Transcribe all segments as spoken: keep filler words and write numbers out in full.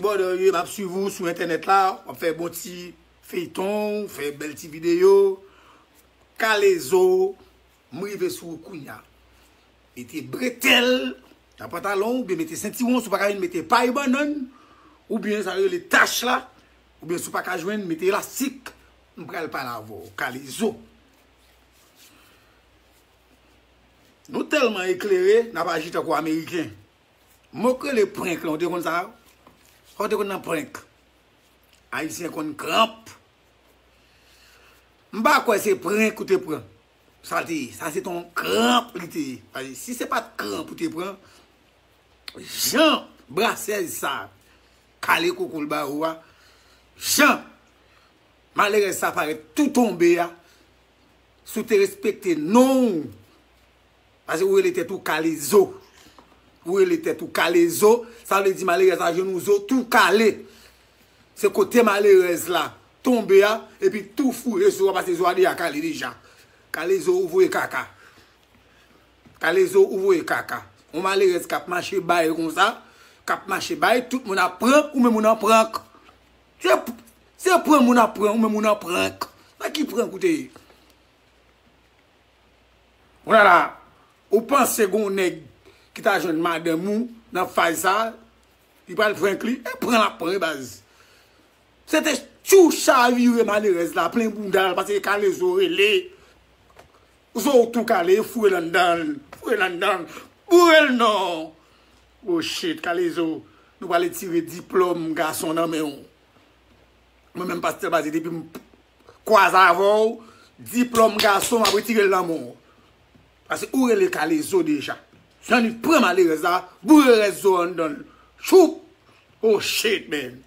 Brother, m ap swiv ou sou entènèt la, w ap fè bon ti feyton, fè bèl ti videyo. Kalezo, m rive sou ou kounya. Mete bretèl nan pantalon, oubyen mete sentiwon, si w pa ka jwenn, mete pay bannann, oubyen sa yo rele tach la, oubyen si w pa ka jwenn, mete elastik. M pral pale avè w, Kalezo. Nou tèlman eklere, n ap aji tankou Ameriken. Mo k rele prank lan, ou te konn sa? Ou te konn nan prank? Ayisyen konn kranp. M pa kwè se prank ou te pran. Sa te ye. Sa se t on kranp li te ye. Paske si se pa t kranp ou te pran, jan brasèz sa kale koko l ba ou a, jan malerèz sa parèt tou tonbe a, si w te respekte non w, paske ou rele tèt ou Kalezo. Ou rele tèt ou Kalezo, sa vle di malerèz la jwenn ou zo tou kale. Se kote malerèz la tonbe a, epi tou foure zo a, paske zo a deja kale deja. Kalezo, ou voye kaka. Kalezo, ou voye kaka. On malerèz k ap mache bay konsa, k ap mache bay, tout moun ap pran, ou menm ou nan prank. Se, se pran moun ap pran, ou menm ou nan prank. Nan ki prank ou te ye? Ou la la, ou panse gon nèg ki ta jwenn madanm ou nan faz sa, li pral prank li? E pran l ap pran wi baz. Se te tchou chavire malerèz la, plen bounda l, paske Kalezo rele. Zo w tou kale, foure l anndan l, foure l anndan l, boure l non. Oh shit, Kalezo, nou prale tire diplòm gason nan men w. Mwen menm pastè Blaze depi m kwaze avè w, diplòm gason m ap retire l nan men w. Paske ou rele Kalezo deja. Jan li pran malerèz la, boure rès zo anndan l. Choup! Oh shit, man.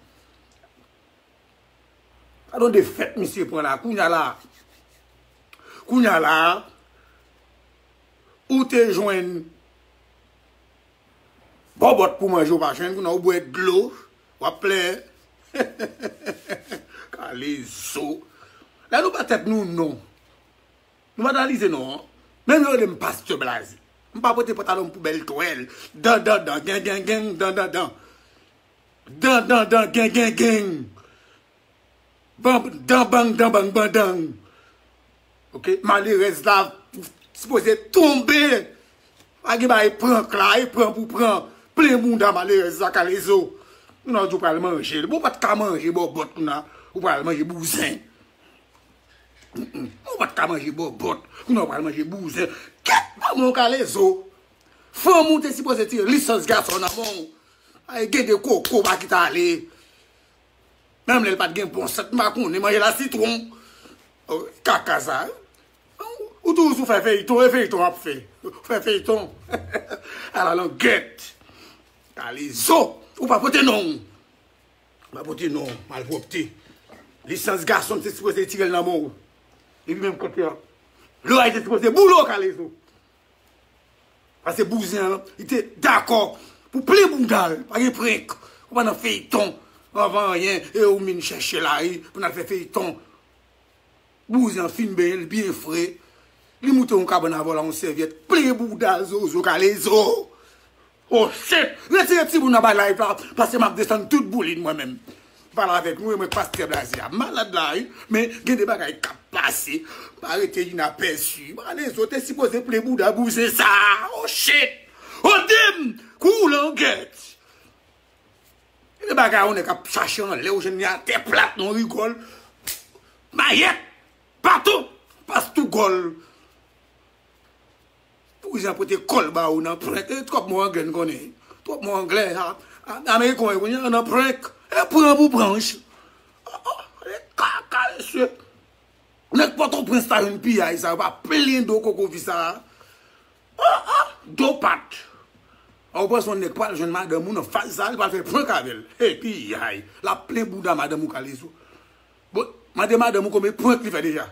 Gade yon defèt misye pran la. Kounya la. Kounya la. Ou te jwenn bòbòt pou manje, ou pa jwenn, kounye a ou bwè dlo, w ap plenyen. Kalezo. Lè nou ba tèt nou non. Nou banalize non. Menm yo rele m pastè Blaze. M pa pote pantalon m pou bèl twèl. Dan, dan, dan, gen, gen, gen, dan, dan, dan. Dan, dan, dan, gen, gen, gen. Ban, dan, bang, dan, bang, bandang. Ok, malerèz la sipoze tonbe. Pa gen bagay prank la, e pran pou pran. Plen bounda malerèz la, Kalezo. Kounye a ou di ou pral manje l. Bon, ou pa t ka manje bòbòt, kounye a ou pral manje bouzen. Mm, mm. Ou pa t ka manje bòbòt, kounye a ou pral manje bouzen. Kèt, manman w Kalezo. Fanm ou te sipoze tire lisans gason nan men w. Ay, gen de koko pa ki t ale. Menm lè l pa t gen bon sant, m pa konnen, manje la sitwon. Oh, kaka sa. Ou toujou sou fè feyton, e feyton w ap fè. Ou fè feyton. Ala langèt. Kalezo, ou pa pote non. Ou pa pote non, malpwòpte. Lisans gason, se sipoze tire l nan men w. Epi menm kote a. Loray te sipoze boule w, Kalezo. Paske bouzen an, li te dakò pou plen bounda l. Pa gen prank. Ou pa nan feyton. Anvan anyen, e ou vin chèche lari pou n al fè feyton. Bouzen an fin benyen, li byen fre. Li moute yon kabann avè w la, yon sèvyèt. Plen bounda zozo, Kalezo. Oh shit! Retire timoun anba live la, paske m ap desann tout boulin mwen menm. Pale avèk nou, e mwen pastè Blaze a. Malad la, wi, men gen de bagay k ap pase. M pa rete inapèsi. Kalezo te sipoze plen bounda bouzen sa. Oh shit! Oh dim! Kou langèt! Gen de bagay yon nèg ap chache anlè, ou jwenn li atè plat, non, rigòl. Mayèt! Baton! Pas tou gòl. Bouzen an pote kòl ba ou nan prank. E twòp mo anglè n konnen. Twòp mo anglè. A, a, ameriken yo konnen nan prank. E pran pou pranch. Oh, oh, e kaka, mesye. Nèg Pòtoprens ta jwenn piyay sa, yo pa plen do koko fi sa. Oh, oh, do pat. Ou panse yon nèg pral jwenn madanm ou nan faz sa, li pral fè prank avè l. Hey, piyay. L ap plen bouda madanm ou Kalezo. Bon, mande madanm ou konbyen prank li fè deja.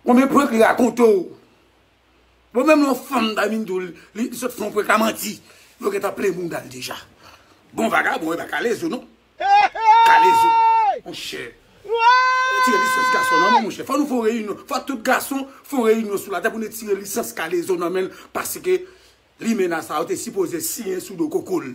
Konbyen prank li rakonte w? Bon, menm yon fanm ta vin di w, li, li sot fè yon prank la manti. Yo gentan plen bounda l deja. Bon, vagabon, e pa Kalezo, non. Kalezo. Monchè. Retire lisans gason nan men, monchè. Fò nou fè yon reyinyon. Fò tout gason fè yon reyinyon sou latè pou nou retire lisans Kalezo nan men l. Paske limena sa yo te sipoze siyen sou do koko l.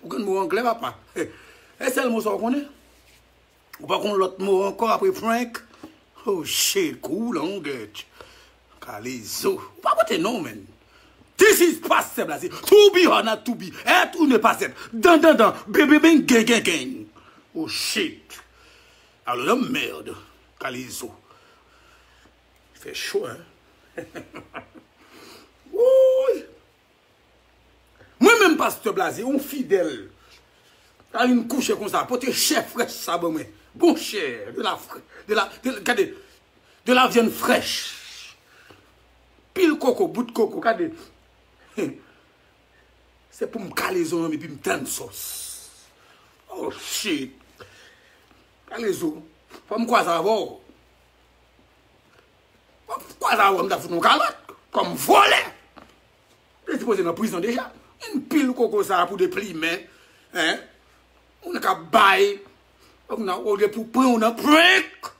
Ou konn mo anglè, papa? E sèl mo sa w konnen? Ou pa konn lòt mo ankò apre prank? Oh shit, cool on that. Kalezo. Ou pa pote non, man. This is Pasteur Blaze. To be or not to be. Être ou ne pas être. Dan, dan, dan. Ben, ben, ben, gang, gang, gang. Oh shit. Alo nan mèd. Kalezo. Fè cho, hein? Woy. Mwen menm, Pastè Blaze, yon fidèl, ta vin kouche konsa, pote chè frèch sa ban mwen. Bon chè, de la frè, de la, de, gade, de la viande fraîche. Pil koko, bout koko, gade. Se pou m kale zo an, epi m tann sòs. Oh shit. Kalezo, fò m kwaze avè w. Fò m kwaze avè w, m ta fout ou kalòt. Kòm vòlè. Ou te sipoze nan prizon deja. Yon pil koko sa pou deplimen. Hein? Moun k ap bay. Ou nan, olye pou pran ou nan prank.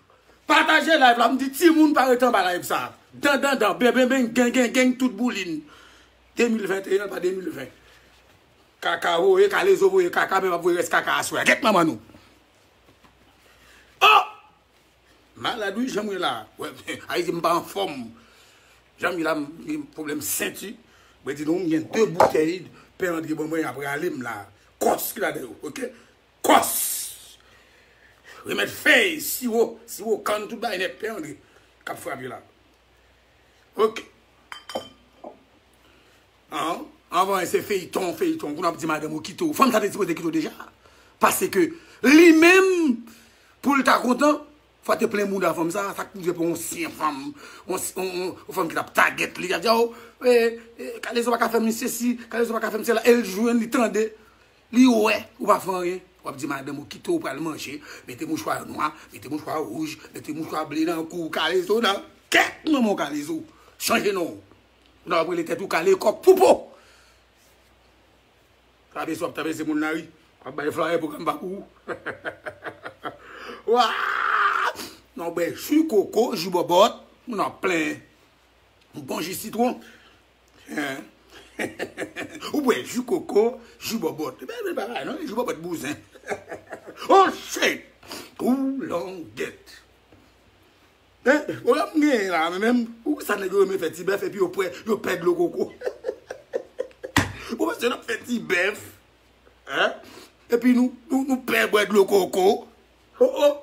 Pataje live la, m di timoun pa ret anba live sa. Dan, dan, dan, ben, ben, ben, gen, gen, gen, tout boulin. De mil venteyen pa de mil ven. Kaka voye, Kalezo voye kaka, men m ap voye rès kaka aswè. Gèt manman nou. Oh! Malad wi, jan m ye la. Wè, Ayiti, m pa anfòm. Jan m ye la, m gen pwoblèm senti. Mwen di nou, m gen de boutèy Pè Andre ban mwen apre ale m la. Kòs ki ladan yo, oke? Kòs! Remèd fèy, siwo, siwo kann, tout bagay nèt, Pè Andre k ap frape la. Oke. An, anvan se feyton, feyton. Kounye a w ap di madanm ou kite w. Fanm sa te sipoze kite w deja. Paske li menm, pou l ta kontan, fò te plen mouda fanm sa. Sa k pou fè pou yon ansyen fanm, yon, yon, yon, yon fanm ki t ap tagèt li, y ap di, oh, eh, eh, Kalezo pa ka fè m sesi, Kalezo pa ka fè m sela. E l jwenn, li tande, li wè, ou pa fè anyen. W ap di madanm ou kite w, pral manje, mete mouchwa nwa, mete mouchwa wouj, mete mouchwa ble nan kou w, Kalezo nan kèk manman w, Kalezo. Chanje non w. Ou nan w ap rele tèt ou Kale kòk pou po. Trapezi w ap trapezi moun nan wi. W ap bay flayè pwogram pa pou ou. Wa! Nan w bwè ji koko, ji bòbòt, moun ap plen. Yon bon ji sitwon. Hein? Ou bwè ji koko, ji bòbòt. Ebyen, men bagay non, ji bòbòt bouzen. Oh shit! Ou longèt. Hein? Ou la m genyen la, men menm, ou sa nèg yo renmen fè ti bèf epi yo pè, yo pè dlo koko. Ou panse n ap fè ti bèf? Hein? Epi nou, nou, nou pè bwè dlo koko. Oh, oh.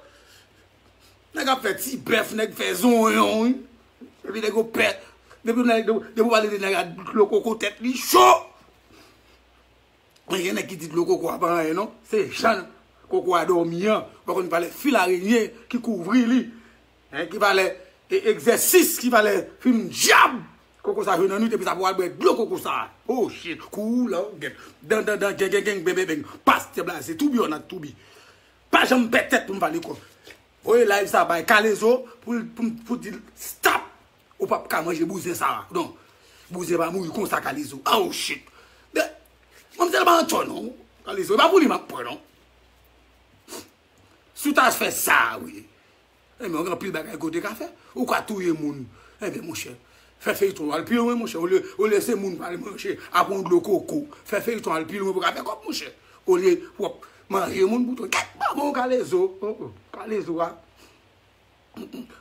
Nèg ap fè ti bèf, nèg fè zonyon, wi. Epi nèg yo pè. Depi nèg, depi, depi w pale de nèg a dlo koko, tèt li cho. Men gen nèg ki di dlo koko a pa anyen, non. Se jan koko a dòmi an. Ou pa konn valè fil arenyen ki kouvri li. Hein, ki valè e, egzèsis, ki valè fim dyab. Koko sa jwe nan nwit, epi sa pou al bwè dlo koko sa. Oh shit, kou longèt. Dan, dan, dan, gen, gen, gen, ben, ben, ben. Pastè Blaze, to be or not to be. Pa janm pè tèt pou m pale kò. Voye live sa bay Kalezo pou, pou, pou di l stop. Ou p ap ka manje bouzen sa. Non. Bouzen pa mouri konsa, Kalezo. Oh shit. Men, manmzèl pa an tò non. Kalezo, e pa pou li m ap pran non. Si w ta fè sa, wi. Enben, ou gen anpil bagay ke w te ka fè. Ou ka touye moun. Enben, monchè, fè feyton al pi lwen, monchè. Olye, olye se moun pral manje, ap yon dlo koko. Fè feyton al pi lwen pou w ka fè kòb, monchè. Olye w ap manje moun pou tou. Gèt manman w, Kalezo. Oh, oh, Kalezo a.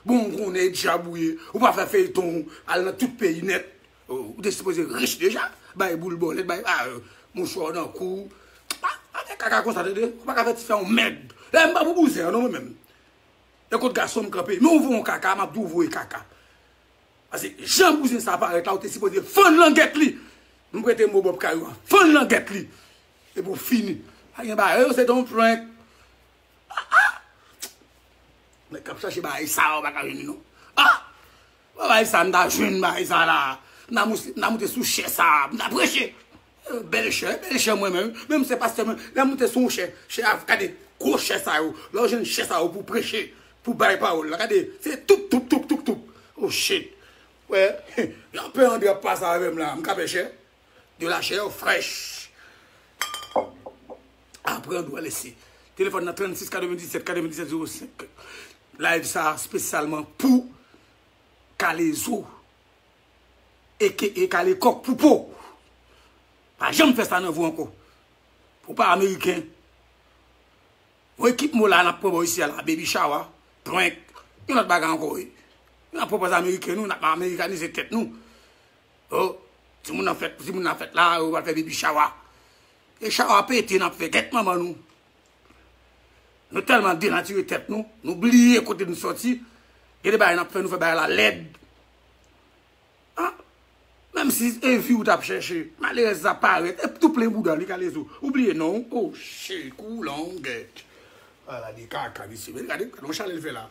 Bon, ou konnen dyab ou ye. Ou pa fè feyton, al nan tout peyi nèt. Oh, ou te sipoze rich deja. Bay boul bòlèt, bay, ah, euh, mouchwa nan kou. Pa, pa fè kaka konsa, tande. Ou pa ka fè ti fè yon mèd. Lè m pa pou bouzen an, non, mwen menm. E kot gason m kanpe? Men ou voye yon kaka, m ap di w voye kaka. Paske jan bouzen sa parèt la, ou te sipoze fann langèt li. M prete mo Bòb Kayou an. Fann langèt li. Epi w fini. Pa gen bagay, yo, se te yon prank. Ah, ah! Nèg k ap chache bagay sa, ou pa ka jwenn li, non. Ah! Bagay sa, m ta jwenn bagay sa la. M ta moute, m ta moute sou chè sa, m ta preche. Bèl chè, bèl chè mwen menm. Menm se pastè mwen, lè m moute sou yon chè, chè a, gade, gwo chè sa yo. Lè w jwenn chè sa yo pou preche, pou bay pawòl la, gade, se toup, toup, toup, toup, toup. Oh shit. Wè, yon pè André ap pase avè m la, m ka pè chè. De la chair fraîche. Aprann ou lese. Telefòn nan trannsis katrevendiset katrevendiset zewo senk. Live sa espesyalman pou Kalezo. E ke e kale kòk pou po. Pa janm fè sa nan vi w ankò. Ou pa ameriken. Yon ekip mo la n ap pran bò isi a la, baby shower, prank, yon lòt bagay ankò wi. N ap pran pòz ameriken nou, n ap amerikanize tèt nou. Oh, timoun nan fèt, timoun nan fèt la, yo pral fè baby shower. E shower pete n ap fè, gèt manman nou. Nou tèlman denatire tèt nou, nou bliye kote nou sòti. Gen de bagay n ap fè, nou fè bagay la lèd. Ah, menm si e vi w t ap chèche, malerèz sa parèt, e tou plen bouda li, Kalezo. Ou bliye non w? Oh shit, kou long gèt. Ala de kaka, mesye. Men gade, gade yon chalè l fè la.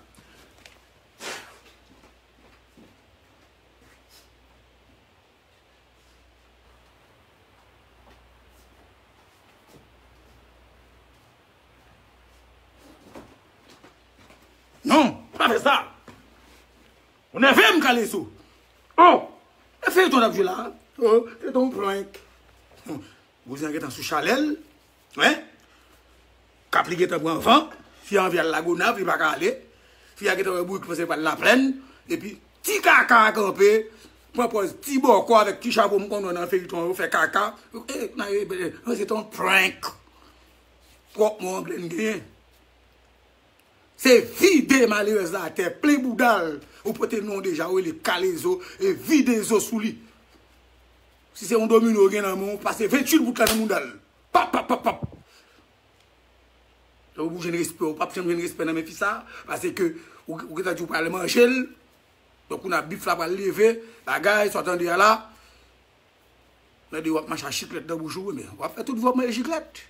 Non, pa fè sa. Ou nève m, Kalezo. Oh, e feyton n ap jwe la. Oh, se t on prank. Hmm. Bouzen an gentan sou chalè l. Wi. Kap li gentan pran van. Fi a anvi al Lagonav, li pa ka ale. Fi a gentan wè bourik panse l pral Laplèn. Epi ti kaka a kanpe. Pran pòz ti bòkò avèk ti chapo m konn wè nan feyton yo fè kaka. E, nan, e, e, se t on prank. Twòp mo angle n genyen. Se vide malerèz la atè, plen bouda l. Ou pote non deja, ou rele Kalezo, e vide zo sou li. Si se yon domino ou gen nan men w, pase venntuit bout la nan bouda l. Pap, pap, pap, pap. Lè w jwenn respè, ou p ap janm jwenn respè nan men fi sa, paske ou, ou gentan di w pral manje l. Donk, ou nan bif la pral leve, bagay, sa w tande a la. Tande w ap mache ak chiklèt nan bouch ou, men w ap fè tout vi w ap manje chiklèt.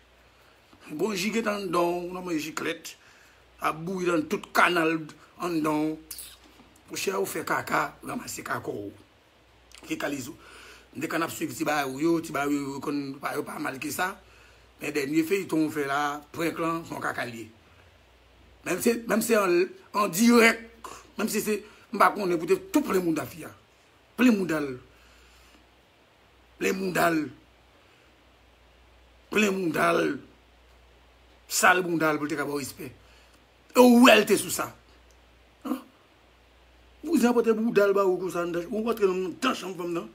Bon ji gentan anndan w, w nan manje chiklèt. Ap bouyi nan tout kanal anndan w. Monchè, ou fè kaka, ranmase kaka w. Ki Kalezo. M te konn ap swiv ti bagay ou yo, ti bagay ou yo konn pa, yo pa mal ke sa. Men dènye feyton ou fè la, prank lan, se yon kaka l ye. Menm se, menm se an, an dirèk, menm si se, m pa konnen pou te tou plen mouda fi a. Plen mouda l. Plen mouda l. Plen mouda l. Sal mouda l pou l te ka ba w respè. E ou wè l te sou sa. An? Bouzen an pote bouda l ba ou konsa anndan, ou rantre nan anndan chanm fanm nan.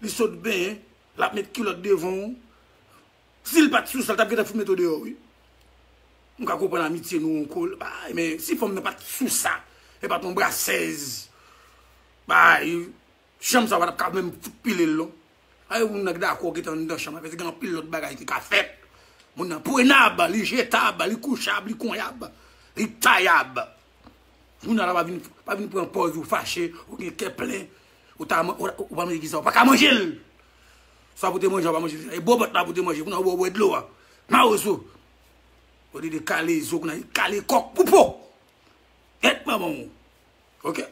Li sot benyen, l ap met kilòt devan w. Si l pa t sou sa, l t ap gentan fout mete w deyò, wi. M ka konprann amitye nou ankò, bay, men si fanm nan pa t sou sa, e pa t yon brasèz, bay, chanm sa pa t ap ka menm fout pile l, non. Ay, moun nan ki dakò gentan anndan chanm la, paske gen anpil lòt bagay ki ka fèt. Moun nan prenab, li jetab, li kouchab, li konyab, li tayab. Moun nan la pa vin, pa vin pran pòz ou fache, ou gen kè plen, ou ta, ou, ou pa manje ki sa, ou pa ka manje l. Sa pou te manje, ou pa manje, e bòbòt la pou te manje, moun nan ou bwè dlo a. Mawozo. Ou te de kale zo, moun nan kale kòk pou po. Gèt manman w. Oke?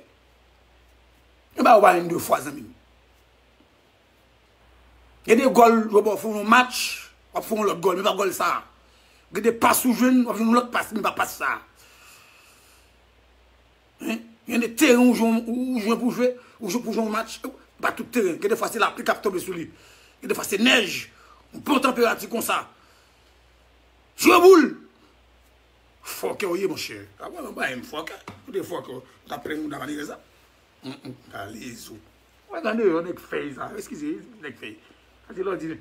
E ba ou pa menm de fwa, zanmi m. Gen de gòl, yo ba w fè yon match, w ap fè yon lòt gòl, men pa gòl sa. Gen de pas ou jwenn, w ap jwenn yon lòt pas, men pa pas sa. Hein? Gen de teren ou jwenn, ou jwenn pou jwe, ou jwe pou jwe yon match, pa tout teren. Gen de fwa se lapli k ap tonbe sou li. Gen de fwa se nèj, yon bon tanperati konsa. Jwe boul! Fòkè w ye, monchè. A, mwen, mwen, mwen, fòkè. Ou te fòkè, ou t ap plenn moun nan malere sa. Mm, mm, kale zo. Mwen, tande yo, nèg fèy sa. Eskize, nèg fèy. Sa se lè w di.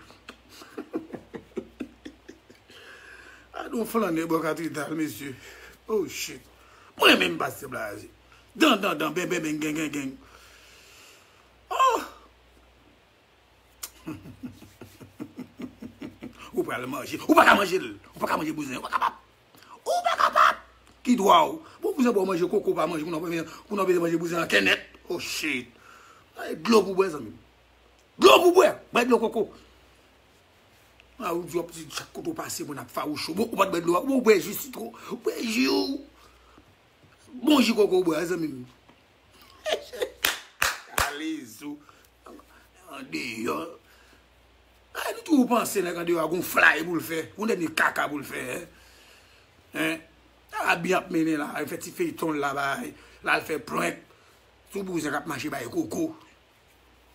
A, nou flannè bò katedral, mesye. Oh, shit. Mwen menm, pastè Blaze. Dan, dan, dan, ben, ben, ben, gen, gen, gen. Oh! Ou pral manje. Ou pa ka manje l. Ou pa ka manje bouzen. Ou pa kapab. Ou pa kapab. Ki dwa w? Bon, bouzen ba w manje koko, pa manje. Pou nou pa, pou nou pa manje bouzen an kènèt. Oh, shit. Ay, dlo pou bwè, zanmi m. Dlo pou bwè. Bwè dlo koko. A, ou di w ap di chak kote w pase, moun ap fawouch ou. Bon, ou pa t bwè dlo a. Ou bwè ji sitwon. Ou bwè ji w. Bon ji koko w bwè, zanmi m. Kale zo. Andeyò. Ay, nou Ou panse nèg andeyò a gon flay pou l fè, gon dènye kaka pou l fè, en? En? Abi ap mennen la, al fè ti feyton l la, bay, l al fè prank sou bouzen k ap mache bay koko.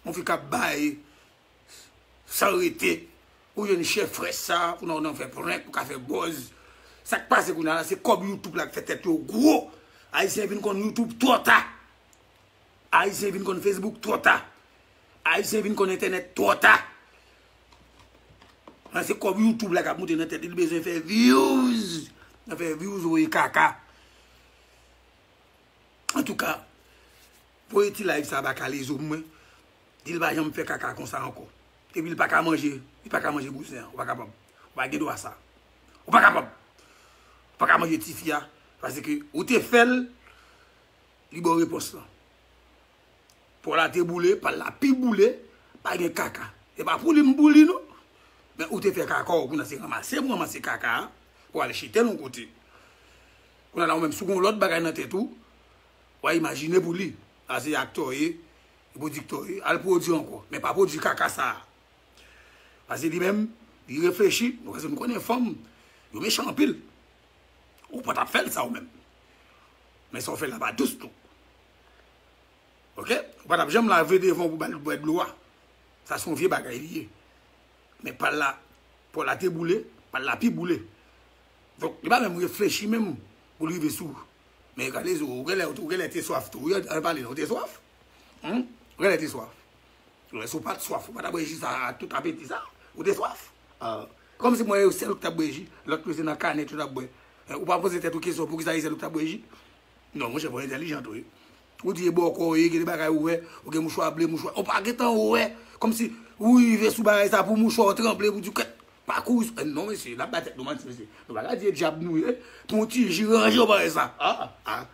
Yon fi k ap bay san rete. Ou jwenn chèf frè sa, pou nan, nan fè prank, pou ka fè buzz. Sa k pase kounye a la, se kòb YouTube la k fè tèt yo gwo. Ayisyen vin konn YouTube twò ta. Ayisyen vin konn Facebook twò ta. Ayisyen vin konn entènèt twò ta. Nan se kòb YouTube la k ap moute nan tèt li, li bezwen fè views. Nan fè views, voye kaka. Antouka, voye ti live sa ba Kalezo pou mwen. Di l pa janm fè kaka konsa ankò. Epi l pa ka manje, li pa ka manje bouzen an. Ou pa kapab. Ou pa gen dwa sa. Ou pa kapab. Ou pa ka manje tifi a. Paske ou te fè l, li ba w repons lan. Pòl la te boule, pal la pi boule, pa gen kaka. E pa pou li m pou li non. Men ou te fè kaka w, kounye a se ranmase pou ranmase kaka a, pou al jete l yon kote. Kounye a la ou menm, si w gen yon lòt bagay nan tèt ou, w a imajine pou li. A se aktè w ye, pwodiktè w ye, al pwodui ankò. Men pa pwodui kaka sa a. Paske li menm, li reflechi, nou, paske nou konnen fanm, yo mechan anpil. Ou pa t ap fè l sa ou menm. Men sa w fè la pa dous tou. Oke? Ou pa t ap janm lave devan w pou ba l bwè dlo a. Sa se yon vye bagay li ye. Men pal la, pòl la te boule, pal la pi boule. Donk, li pa menm reflechi menm pou l rive sou. Men Kalezo, ou genlè, ou genlè te swaf tou. Wi, ann pale non, ou te swaf? Humm? Ou genlè te swaf. Lè si w pa t swaf, ou pa t ap bwè ji sa a tout apeti sa. Ou te swaf? Ah. Kòmsi mwen, se ou k t ap bwè ji, lòt yo se nan kanèt yo t ap bwè. Eh, ou pa poze tèt ou kesyon, poukisa se ou k t ap bwè ji? Non, monchè, fò entèlijan tou, wi. Ou di e bòkò w ye, gen de bagay ou wè, ou gen mouchwa ble, mouchwa. Ou pa gentan wè. Kòmsi ou rive sou bagay sa pou mouchwa w tranble, pou di kèt, pa kouri sou, eh, non, mesye, n ap bay tèt nou manti, mesye. Nou pa ka di e dyab nou ye, pou yon ti ji ranje w pa wè sa. Ah, ah.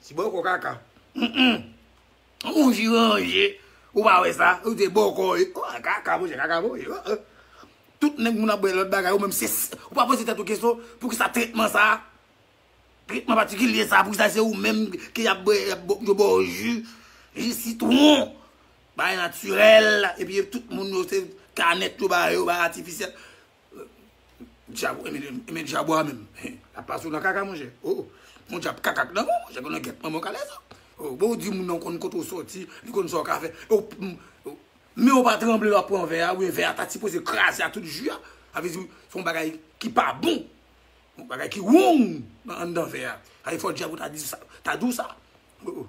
Ti bòkò kaka. Mm, mm. Yon ji ranje, ou pa wè sa, ou te bòkò ye. Oh, kaka, monchè, kaka, monchè. Oh, oh. Tout nèg moun ap bwè lòt bagay, ou menm se, ou pa poze tèt ou kesyon, poukisa tretman sa a? Tretman patikilye sa, poukisa se ou menm ke y ap bwè, y ap bo-, yo ba w ji, ji sitwon, bagay natirèl, epi tout moun yo se kanèt yo ba yo, bagay atifisyèl. Dyab, enben, enben dyab ou a menm. L ap pase w nan kaka, monchè. Oh, oh. Yon dyab kaka k nan men w, monchè, konnen gèt manman w Kalezo. Oh, bon, ou di moun nan konn kote w sòti, li konn sa w ka fè. Oh, m-, oh, men w pa tranble lè w ap pran vè a, oubyen vè a ta sipoze kraze a tout ji a. Sa vle di, se yon bagay ki pa bon. Yon bagay ki wrong nan anndan vè a. Sa vle fò dyab ou ta di sa, ta di w sa. Oh, oh.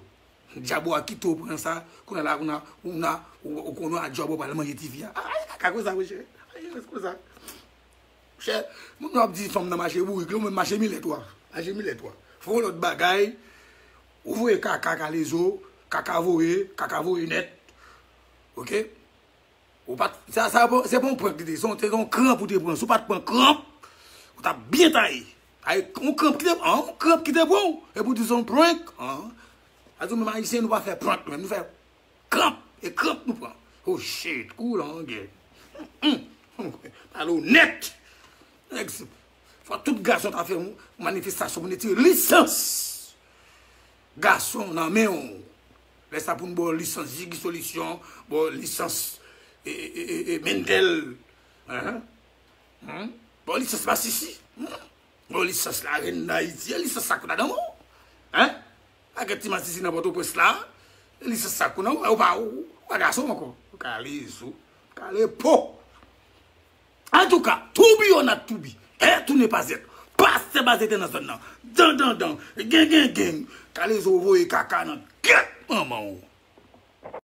Dyab ou a kite w pran sa, kounye a la, kounye a, ou na, ou, ou konnen a dyab ou pral manje tifi a. Ay, kaka konsa, monchè. Ay, kaka konsa. Chè, moun yo ap di fanm nan mache bourik, li menm mache milèt ou a. Mache milèt ou a. Fè yon lòt bagay, ou voye kaka Kalezo, kaka voye, kaka voye nèt. Oke? Ou pa t, sa, sa, se pa yon prank li te, se yon, se yon kranp ou te pran. Si w pa t pran kranp, ou t ap byen taye. Ay, yon kranp ki te, an, yon kranp ki te pran w. Epi w di se yon prank, an. A di w menm Ayisyen, nou pa fè prank, nou menm, nou fè kranp, e kranp nou pran. Oh shit, kou langè. Pale onèt. Nèg, fò tout gason ta fè yon manifestasyon pou n retire lisans gason nan men w. Lè sa pou n ba w lisans Jiggy Solisyon, ba w lisans, e, e, e, e, Mendel. Hein? Hein? Ba w lisans Masisi. Hein? Ba w lisans Larèn Dayiti. E lisans sa k nan men w? Hein? Pakèt ti masisi nan Pòtoprens la. E lisans sa k nan men w? Ou pa, ou pa gason ankò. Ou kale zo. Kale po. Antouka, to be or not to be, être ou ne pas être, pastè pa se te nan zòn nan, dan, dan, dan, gen, gen, gen, Kalezo voye kaka nan gèt manman w.